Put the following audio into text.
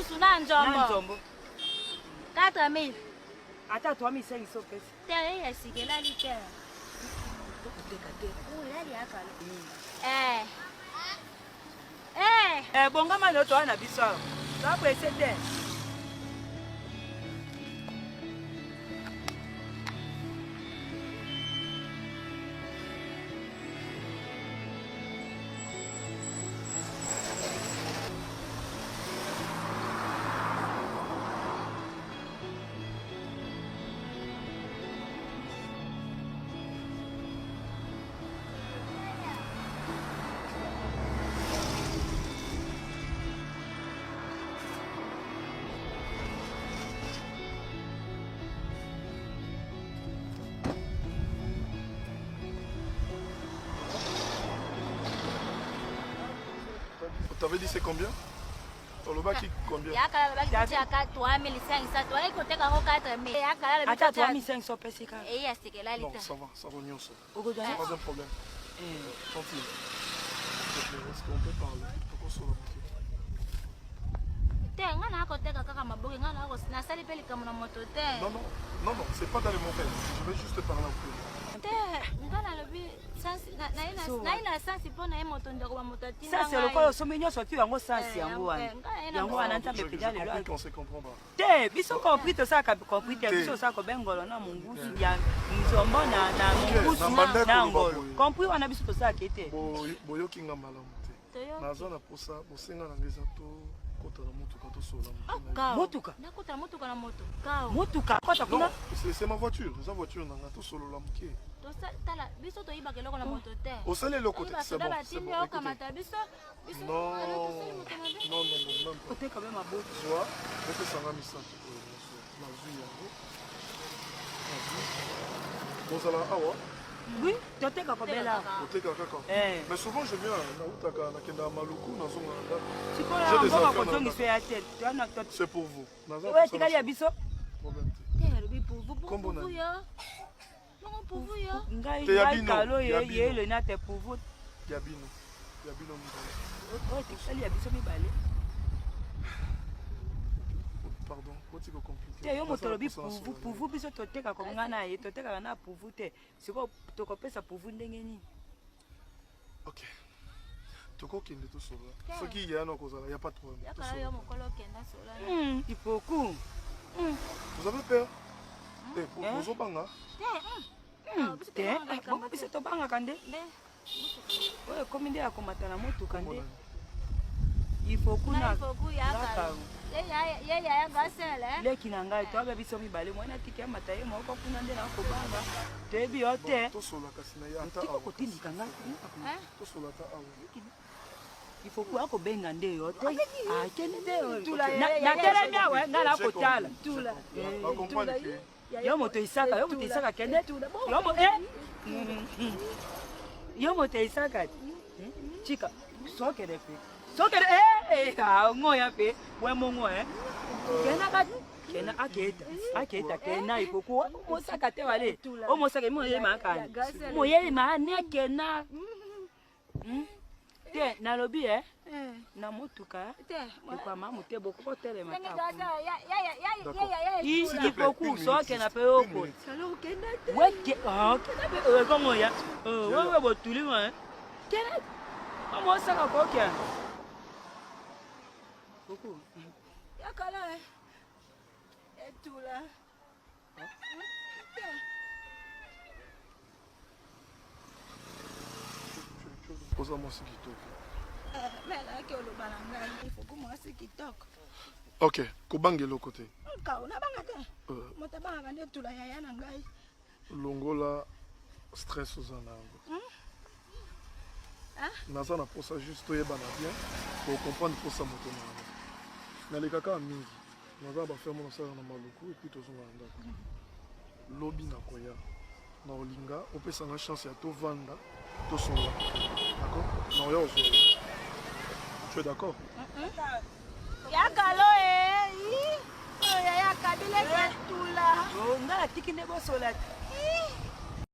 Ngusu na Na nzombo. nzombo. 4000. Ata 3500 opesi. Te ya sika elali te. Tokoteka te. Elali ya kala. Eh. Eh. Eh, bongama leo toa na biso awa. Toa presse te. T'avais dit c'est combien Olobaki combien? Ya kala alobaki totiaka 3500 toyaki koteka yango 4000. Ya kala alobi Ata totia- 3500 opesi kaka. Eh, ya sika elali Non, te. ça va, ça va nyonso. Okozwa C'est pas un problème. Tantine, s'il te plaît, est-ce qu'on peut parler? Tokosola moke. Te nga na koteka kaka maboke nga na nasali mpe likambo na moto te. Non, non, non, non, c'est pas dans les mauvais. Je vais juste te parler un peu. Te nga nalobi naye na sansi mpo na ye moto ndeko bamoto atinda Sansi lokola osombi nyonso tu yango sansi Eh, yango wana. eh, ngai na Yango wana Je, nzambe je mpenza lelo. comprends qu'on se comprend pas. Te biso compris tosalaka compris te Te. biso osalaka kobengolo na mongusu ya nzombo na na mongusu na bandeko na loba ngolo. boye. Compris wana biso tosalaka te. Boyoki nga malamu te. Toyoki. Naza na posa, bosenga na nga eza tokota na motuka tosola moke na yo. Motuka. Nakota motuka na moto. Kao. Motuka kota kuna. Non, c'est ma voiture, eza voiture na nga tosolola moke. Tala biso toyibaka eloko na moto te. Osali eloko te, Oyo c'est basoda bon, c'est batindi bon. Écoutez. okamata biso. Biso Non, alo tosali moto mabe. non, non, non, même pas. Koteka be maboki. Zwa, opesanga misato oyo nyonso. Nazwi yango. Nazwi. Bozala awa, Oui, toteka kobela. oteka kaka. Eh. Mais souvent je viens, nautaka, nakendaka Maluku, nazonga na ndako. Sikoyo J'ai des yango affaires na bakozongisa ya te. Toana to. C'est pour vous. Naza Oyo etikali ya biso. Problème te. Te alobi puvu Kombo na puvu yo. Bongo puvu yo. Ngai Te ya ngai bino, kalo ya ye bino. ye le na te puvu. Ya bino. Ya bino mibale. Oyo etikali ya biso mibale. Pardon, botika compliqué. Te yo moto olobi Naza na posa puvu nasola. puvu biso totekaka nga na ye totekaka na puvu te. Sikoyo tokopesa puvu ndenge nini? Ok. Tokokende tosolola. Soki ya na kozala, ya pas de problème. Ya kala Tosolola. yo mokolo okenda sola. Ifoku. Vous avez peur? Eh, Hein? bozobanga? Te. Biso Te tobangaka likambo bongo biso te. tobangaka nde. Nde. Oyo ekomi nde ya komata na motuka Kombo nde. nani? Ifoku Na na ifoku ya na kala. kalo. Ye ya ye ya gasele. Leki na ngai toyaba biso mibale mwana tiki amata ye moko kuna nde nakobanga toyebi yo te Bon, tosolola kasi na ye ata tika awa. kotindika ngai Hein? Tosolola ata awa. ifoku akobenga nde yo te akende nde Tula ya- ya- ya- natelemi awa ngai nakotala Tula. Ba comprendre que yo moto isaka yo moto isaka kende yo mo eh yo moto isaka chika sokele pe sokele eh eh ah ngoya pe we mongo eh kena ka kena aketa aketa kena ifoku mosaka te wale o mosaka mo ye makani mo ye ma ne kena te nalobi eh na motuka Te. ekwama mote bokoko telema Ndenge ta gasa ya ya ya ya D'accord. ya ya. I- S'il te plaît, ifoku une minute, sokena juste. pe oko Une minute. weke okenda pe ekongoya wewe botulima kena omosaka kokenda kuku Ya kala eh. Etula. Oza mwasi kitoko. Melaki oloba na ngai ifoku mwasi kitoko. Ok, kobanga eloko te. Kao nabanga te. Euh, Moto abangaka nde etula yaya na ngai. longola stress oza na yango. Naza na posa juste toyebana bien kocomprendre posa moto na yango. Nalekaka mingi. Naza na baferme nasalaka na Maluku et puis tozonga na ndako. Lobi nakoya. Na olinga opesanga chance ya tovanda tosolola. D'accord? Naoya ozwa yo. Tu es d'accord? Ya kalo eh. Oyo yaya kabila etula. ngai natiki nde bosola te.